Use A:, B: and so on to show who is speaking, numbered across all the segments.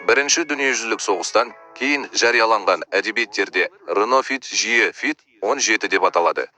A: Бірінші дүниежүзілік соғыстан кейін жарияланған әдебиеттерде Рено Фит жиі Фит 17 деп аталады.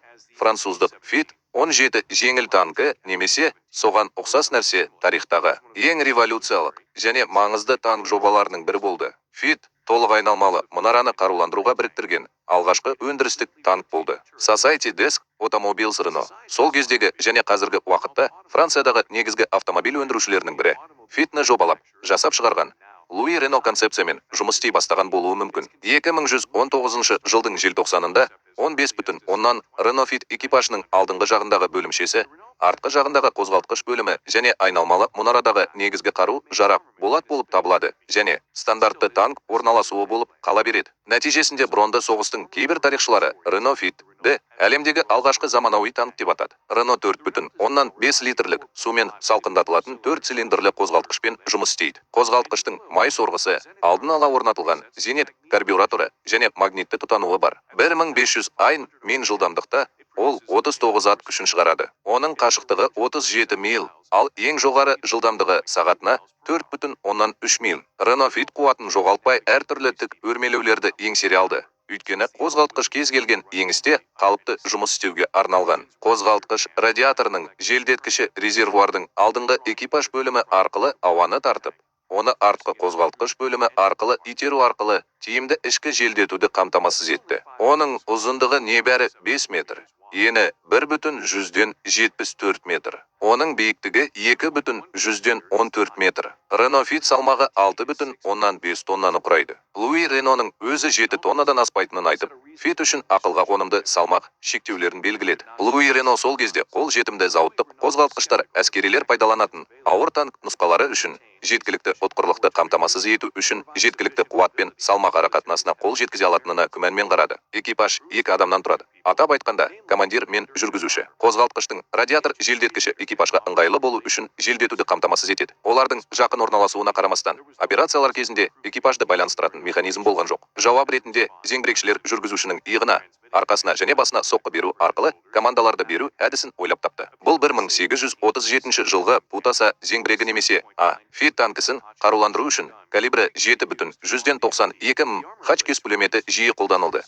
A: Француздық Фит 17 жеңіл танкі немесе соған ұқсас нәрсе тарихтағы ең революциялық және маңызды танк жобаларының бірі болды. Фит толық айналмалы мұнараны қаруландыруға біріктірген алғашқы өндірістік танк болды. Société des Automobiles Renault, сол кездегі және қазіргі уақытта Франциядағы негізгі автомобиль өндірушілерінің бірі, Фитні жобалап, жасап шығарған Луи Рено концепциямен жұмыс істей бастаған болуы мүмкін. 2119 жылдың желтоқсанында 15 бүтін оннан Рено Фит экипажының алдыңғы жағындағы бөлімшесі, артқы жағындағы қозғалтқыш бөлімі және айналмалы мұнарадағы негізгі қару жарақ болат болып табылады және стандартты танк орналасуы болып қала береді. Нәтижесінде бронды соғыстың кейбір тарихшылары Рено Фитті әлемдегі алғашқы заманауи танк деп атады. Рено 4,5 литрлік сумен салқындатылатын 4 цилиндрлі қозғалтқышпен жұмыс істейді. Қозғалтқыштың май сорғысы, алдын ала орнатылған зенит карбюраторы және магнитті тұтануы бар. 1500 айн мин жылдамдықта ол 39 ат күшін шығарады. Оның қашықтығы 37 миль, ал ең жоғары жылдамдығы сағатына 4,3 миль. Рено Фит қуатын жоғалтпай, әртүрлі тік өрмелеулерді еңсере алды. Өйткені қозғалтқыш кез келген еңісте қалыпты жұмыс істеуге арналған. Қозғалтқыш радиаторының желдеткіші резервуардың алдыңғы экипаж бөлімі арқылы ауаны тартып, оны артқы қозғалтқыш бөлімі арқылы итеру арқылы тиімді ішкі желдетуді қамтамасыз етті. Оның ұзындығы небәрі 5 метр, ені 1,74 метр. Оның биіктігі 2,14 метр. Рено Фит салмағы 6,5 тоннаны құрайды. Луи Реноның өзі 7 тоннадан аспайтынын айтып, Фит үшін ақылға қонымды салмақ шектеулерін белгіледі. Луи Рено сол кезде қол жетімді зауыттық қозғалтқыштар әскерилер пайдаланатын ауыр танк нұсқалары үшін жеткілікті ұтқырлықты қамтамасыз ету үшін жеткілікті қуат пен салмақ арақатынасына қол жеткізе алатынына күмәнмен қарады. Экипаж екі адамнан тұрады. Атап айтқанда, командир мен жүргізуші. Қозғалтқыштың радиатор желдеткіші экипажға ыңғайлы болу үшін желдетуді қамтамасыз етеді. Олардың жақын орналасуына қарамастан, операциялар кезінде экипажды байланыстыратын механизм болған жоқ. Жауап ретінде зеңбірекшілер жүргізушінің иығына, арқасына және басына соққы беру арқылы командаларды беру әдісін ойлап тапты. Бұл 1837 жылғы Путаса зеңбірегі немесе А. Фит танкісін қаруландыру үшін калибрі 7,92 м Хачкис пулеметі жиі қолданылды.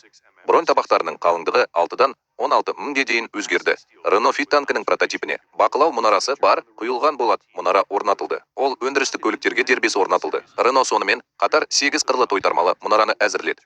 A: Бронь табақтарының қалыңдығы 6-дан 16 мм-ге дейін өзгерді. Рено Фит танкінің прототипіне бақылау мұнарасы бар құйылған болат мұнара орнатылды. Ол өндірістік көліктерге дербес орнатылды. Рено сонымен қатар 8 қырлы тойтармалы мұнараны әзірледі.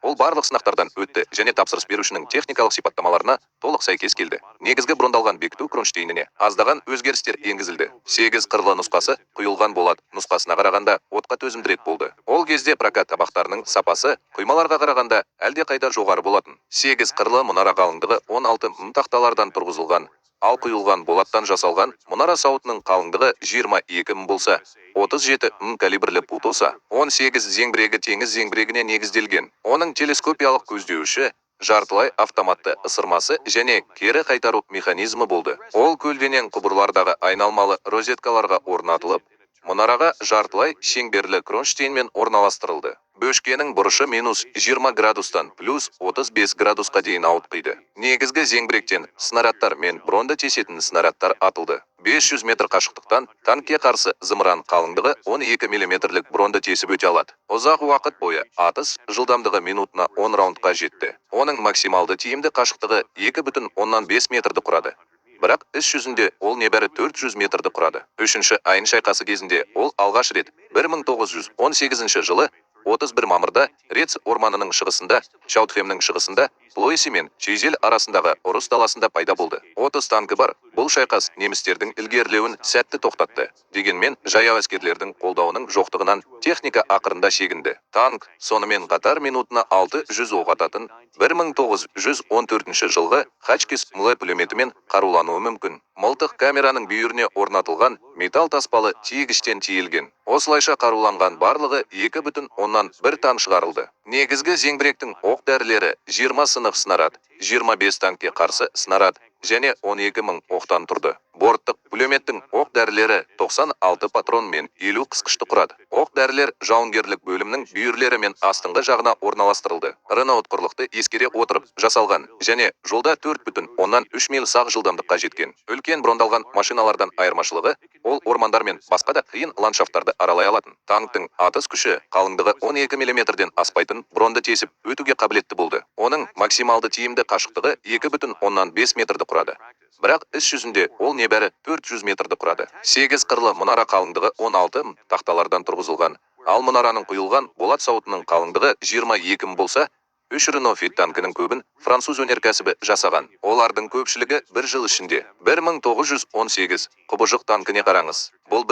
A: Ол барлық сынақтардан өтті және тапсырыс берушінің техникалық сипаттамаларына толық сәйкес келді. Негізгі брондалған бекіту кронштейніне аздаған өзгерістер енгізілді. 8 қырлы нұсқасы құйылған болат нұсқасына қарағанда отқа төзімдірек болды. Ол кезде прокат табақтарының сапасы құймаларға қарағанда әлдеқайда жоғары болатын. 8 қырлы мұнара қалыңдығы 16 м тақталардан тұрғызылған, ал құйылған болаттан жасалған мұнара сауытының қалыңдығы 22 м болса, 37 м калибрлі Путоса 18 зеңбірегі теңіз зеңбірегіне негізделген. Оның телескопиялық көздеуіші, жартылай автоматты ысырмасы және кері қайтару механизмі болды. Ол көлденең құбырлардағы айналмалы розеткаларға орнатылып, мұнараға жартылай шеңберлі кронштейнмен орналастырылды. Бөшкенің бұрышы минус 20 градустан плюс 35 градусқа дейін ауытқиды. Негізгі зеңбіректен снарядтар мен бронды тесетін снарядтар атылды. 500 метр қашықтықтан танкке қарсы зымыран қалыңдығы 12 миллиметрлік бронды тесіп өте алады. Ұзақ уақыт бойы атыс жылдамдығы минутына 10 раундқа жетті. Оның максималды тиімді қашықтығы 2,5 метрді құрады. Бірақ іс жүзінде ол небәрі 400 метрді құрады. Үшінші Айн шайқасы кезінде ол алғаш рет 1918 жылы 31 мамырда Рец орманының шығысында, Чаутхемнің шығысында, Плоиси мен Чейзель арасындағы ұрыс даласында пайда болды. 30 танкі бар бұл шайқас немістердің ілгерілеуін сәтті тоқтатты. Дегенмен жаяу әскерлердің қолдауының жоқтығынан техника ақырында шегінді. Танк сонымен қатар минутына 600 оқ ататын 1914 жылғы Хачкис МЛ пулеметімен қарулануы мүмкін. Мылтық камераның бүйіріне орнатылған металл таспалы тиегіштен тиелген. Осылайша қаруланған барлығы 2,1 танк шығарылды. Негізгі зеңбіректің оқ дәрілері 20 сынық снаряд, 25 танкке қарсы снаряд. және 12 мың оқтан тұрды. Борттық пулеметтің оқ дәрілері 96 патрон мен 50 қысқышты құрады. Оқ дәрілер жауынгерлік бөлімнің бүйірлері мен астыңғы жағына орналастырылды. Рено ұтқырлықты ескере отырып жасалған және жолда 4,3 миль сағ жылдамдыққа жеткен. Үлкен брондалған машиналардан айырмашылығы, ол ормандар мен басқа да қиын ландшафттарды аралай алатын. Танктың атыс күші қалыңдығы 12 миллиметрден аспайтын бронды тесіп өтуге қабілетті болды. Оның максималды тиімді қашықтығы 2,5 метрді құрады. Бірақ іс жүзінде ол небәрі 400 метрді құрады. Сегіз қырлы мұнара қалыңдығы 16 м тақталардан тұрғызылған. Ал мұнараның құйылған болат сауытының қалыңдығы 22 м болса, үш Рено Фит танкінің көбін француз өнеркәсібі жасаған. Олардың көпшілігі бір жыл ішінде. 1918 құбыжық танкіне қараңыз. Бұл